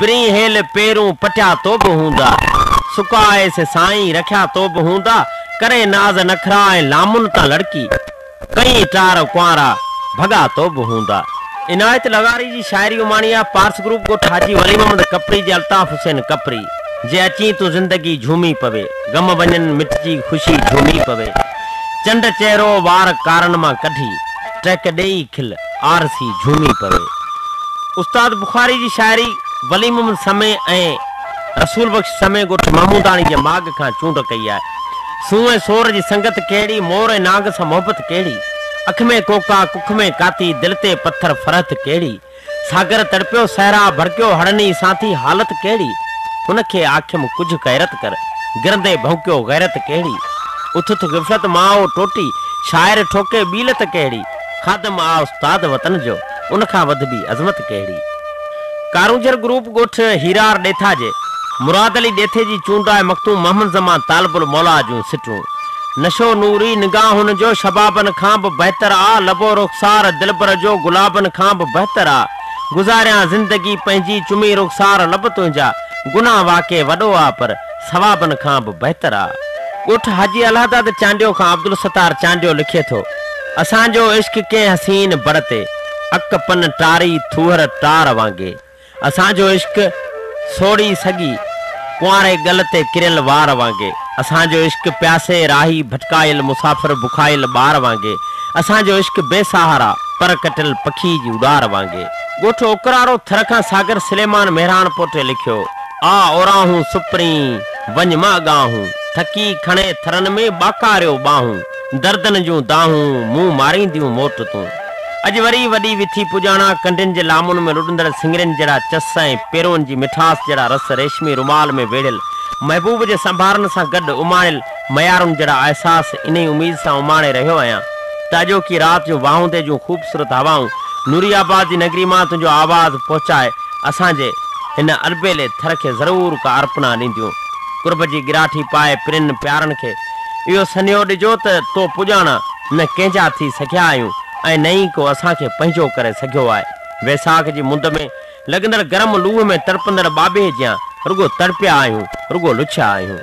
پرين هيل پيرون پٽيا تو به هوندا. سڪائي سي سائين رکيا تو به هوندا. ڪري ناز نخرا ۽ لامن تان لڙڪي. ڪئين ٽار ڪنوارا ڀڳا تو به هوندا. عنايت لغاري جي شاعري اماڻي آ پارس گروپ ڳوٺ حاجي ولي محمد ڪپري جي الطاف حسين ڪپري جي اچين تون زندگي جهومي پوي غم وڃن مٽجي خوشي جهومي پوي چنڊ چهرو وار ڪارن مان ڪڍي ٽهڪ ڏيئي کل آرسي جهومي پوي. استاد بخاري جي شاعري ولي محمد سمي ۽ رسول بخش سمي ڳوٺ محموداڻي جي ماڳ کان چونڊ ڪئي آهي. سونهن ۽ سور جي سنگت ڪهڙي، مور ۽ نانگ سان محبت ڪهڙي. اک ۾ ڪوڪا، ڪک ۾ ڪاتي، دل تي پٿر فرحت ڪهڙي. ساگر تڙپيو، صحرا ڀڙڪيو، هڙني سان ٿي حالت ڪهڙي. هن کي آکيم ڪجهه غيرت ڪر، گرندي ڀونڪيو غيرت ڪهڙي. اٿ اٿ غفلت مان او ٽوٽي، شاعر ٺوڪي ٻي لت ڪهڙي. خادم آ استاد وطن جو، ان کان وڌ ٻي عظمت ڪهڙي. ڪارونجهر گروپ ڳوٺ هيرار ڏيٿا جي مراد علي ڏيٿي جي چونڊ آهي مخدوم محمد زمان طالب الموليٰ جون سٽون. نشو نوري نگاهن جو شبابن کان به بهتر آ لب و رخسار دلبر جو گلابن کان به بهتر آ گذاريان زندگي پنهنجي چمي رخسار لب تنهنجا گناهه واقعي وڏو آ پر ثوابن کان به بهتر آ. ڳوٺ حاجي الهداد چانڊيو کان عبدالستار چانڊيو لکي ٿو، اسان جو عشق ڪنهن حسين بڙ تي، اڪ پن ٽاري ٿوهر ٽار وانگي. اسان جو عشق سوڙهي سڳي، ڪنواري ڳل تي ڪريل وار وانگي. اسان جو عشق پياسي راهي ڀٽڪايل مسافر بکايل ٻار وانگي. اسان جو عشق بي سهارا پر ڪٽيل پکي جي اڏار وانگي. ڳوٺ اوڪراڙو ٿر کان ساگر سليمان مهراڻ پوٽي لکيو. آ اوراهون سپرين، وڃ م اڳاهون، ٿڪي کڻي ٿرن ۾ ٻاڪاريو ٻانهون، دردن جون دانهون، مون مارينديون موٽ تون. اڄ وري وڏي وٿي پڄاڻا، ڪنڊين جي لامن ۾ لڏندڙ سڱرين جهڙا چس ۽ پيرون جي مٺاس جهڙا رس ريشمي رومال ۾ ويڙهيل محبوب جي سنڀارن سان گڏ اماڻيل ميارن جهڙا احساس انهي اميد سان اماڻي رهيو آهيان ته اڄوڪي رات جون واهوندي جون خوبصورت هوائون نوري آباد جي نگري مان تنهنجو آواز پهچائي اسان جي هن البيلي ٿر کي ضرور ڪا ارپنا ڏينديون. قرب جي ڳراٺي پائي پرين پيارن کي اهو سنيهو ڏجو ته تو پڄاڻا نه ڪنهن جا ٿي سگهيا آهيون ۽ نه ئي ڪو اسان کي پنهنجو ڪري سگهيو آهي. ويساک جي مند ۾ لڳندڙ گرم لوهه ۾ تڙپندڙ ٻاٻيهي جيان رڳو تڙپيا آهيون، رڳو لڇيا آهيون.